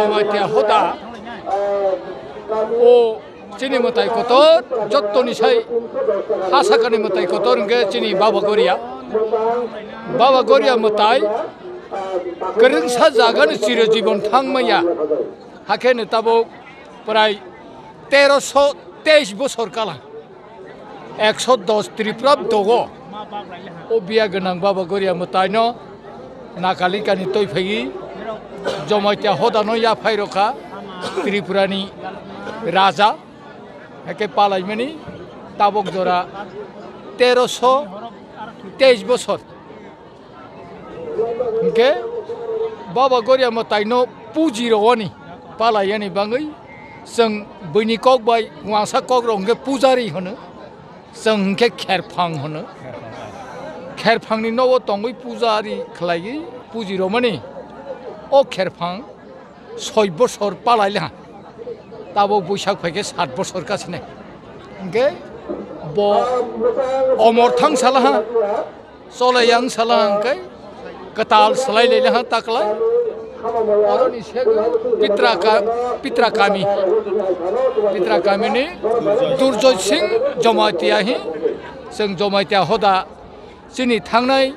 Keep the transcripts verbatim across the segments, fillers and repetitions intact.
Jamatia hoda o chini mwtai kotor, jottoni sai ha sakani mwtai kotor hwnkhe chini Baba Goria. Baba Goria mwtai kwrwngsa jagani chirojibon thangmaya. Hakhe no tabuk prai teroso teis bosor kala. Ekso dos Tripura dogo. O biya gwnang Baba Goria mwtaino Nagalikani twi phaiwi Jamatia hodano yaphai rokha Tripurani raja. Hake palaimani tabok jora teroso teis bosor. Hingke Baba Goria mwtaino puji rogoni palaiyani bangwi chwng buini kok bai wngsa kok rok hingke pujari hwno, chwng hingke kherphang hwno. Kherphangni nogo tongwi pujari khlaiwi puji romani. O kherphang soi bosor palaile ha. Tabo buisak phaikhe sat bosor kasinai. Hingke bo omor thang salaha. Chole yang sala hingke kwtal salai lele ha taklai. Oroni sego Pitra ka-, Pitra kami. Pitra kamini Durjoy Singh Jamatia hi. Chwng Jamatia hoda chini thangnai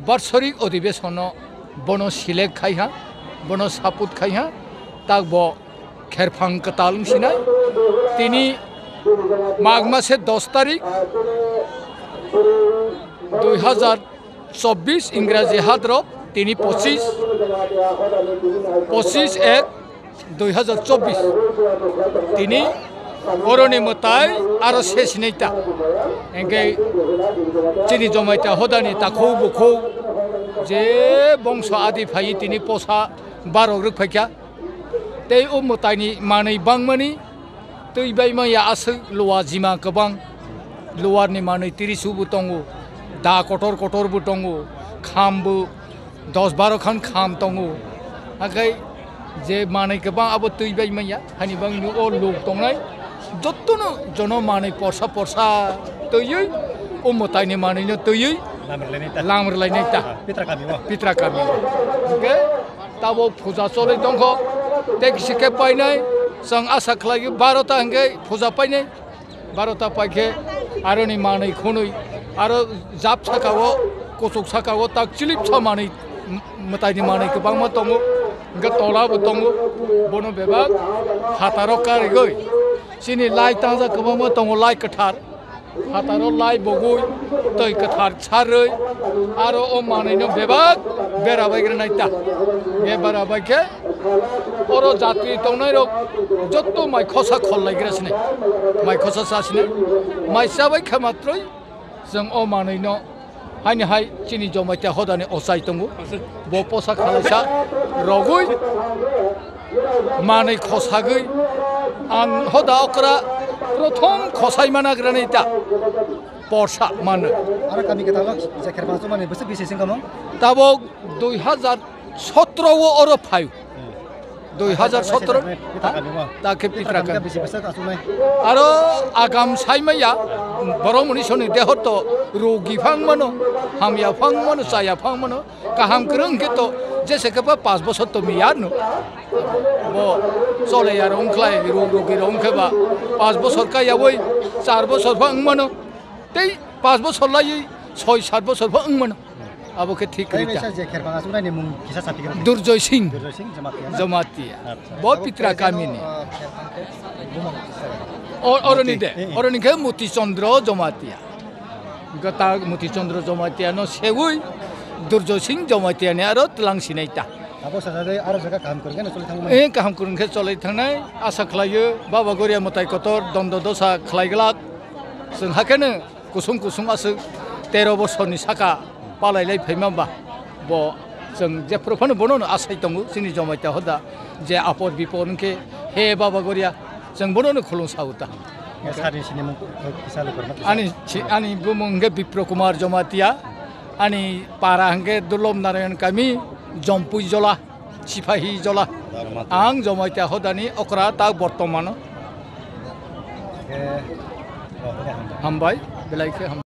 barsorik odibesonno bono select khai ha, bono support khai ha. Tak bo kherphang kwtal wng sinai. Tini Mag mase dos tarik, dui hazar chobbish, Ingraji hadrop, tini pochis, pochis ek dui hazar chobbish. Tini oroni mwtai aro se sinai ta. Hingke chini Jamatia hodani takhuk bukhuk je bongso adi phai tini posa barok rwk phaikha. Tei o mwtaini manwi bangmani twi bai maya aswk luwa jima kwbang. Luwarni manwi tirisu bo tongo, da kotor kotor bo tongo, kham bo dos baro khan kham tongo. Hakhai je manwi kwbang abo twi bai maya, hani bangni o lok tongnai. Jottono jono manwi porsa porsa twiwi, o mwtaini manwino twiwi Lam rwlainai ta. Lam rwlainai ta. Ah, Pitra kami o. Pitra kami o. Hingke tabo puja cholwi tongkho. Tei kisi khe painai, chwng asa khlai barota hingke puja painai. Barota paikhe aroni manwi khwnwi, aro jab saka o, kuchuk saka o tak chilip sa manwi, m-, mwtaini manwi kwbangma tongo. Hingke tola bo tongo. Bono bebak hataro karigwi. Chini lai tangja kwbangma tongo, lai kwthar. Phataro lai bogwi twi kwthar sarwi aro o manwino bebak bera bai granai ta. Be bera bai khe oro jatri tongnai rok jotto mai khosa khol lai gra sinai. Mai khosa sa sinai. Mai chabai khe matroi chwng o manwino haini hai chini Jamatia hodani ochai tongo. Bo posa khalaisa rogwi manwi khosagwi ang hoda okra prothom khosai mana granai ta porsa mano. Aro kami kwtal je kherpang chumani bwswk bisi sing kamo? Tabok dui hazar sotro o oro phai. Dui hazar sotro. Pitra kami mo? Ta khe pitra kami. Bisi bwswk achunai. Aro agam saimaya borok muni soni deho to rogi phang mano, hamya phang mano, chaya phang mano. Kaham kwrwng khe to jese khe ba pash bosor to miya no. Bo chole ya rong khlai rong rogi rong khe ba pash bosor ka yawi char bosor pha wng mano. Tei pash bosor lai soi sat bosor pha wng mano. Abo khe thik kwrwi ta. Kaisa je kherpang aswk nai ni mung kisa sapi kwrwi. Durjoy Singh. Durjoy Singh Jamatia na? Jamatia. Acha. Bo abo Pitra kami ni. Ah, kherpang khe bumang kisa. O-, oroni de. Moti, eh, eh. Oroni khe Moti Chandra Jamatia. Gata Moti Chandra Jamatia no sewi Durjoy Singh Jamatia ni aro tlang sinai ta. Abo sasa de aro jaga kaham kwrwng khe no choli thangmani. Eh, kaham kwrwng khe choli thangnai. Asa khlaio Baba Goria mwtai kotor dondo dosa khlai glak. Chwng hakhe no kusung kusung aswk tero bosorni saka palai lai phaima ba. Bo chwng jephru phano bono no asai tongo chini Jamatia hoda je apod bipod hwnkhe he Baba Goria chwng bono no khulum sao ta. Sari sini mung kisa lukurma kisa. Ani si-, ani bumung hwnkhe Bipro Kumar Jamatia, ani para hwnkhe Durlobh Narayan kami, Jompui Jola, Sipahi Jola. Ang Jamatia hodani okra ta bortomano. Khe, oh, khe hambai. Hambai, belai khe hambai.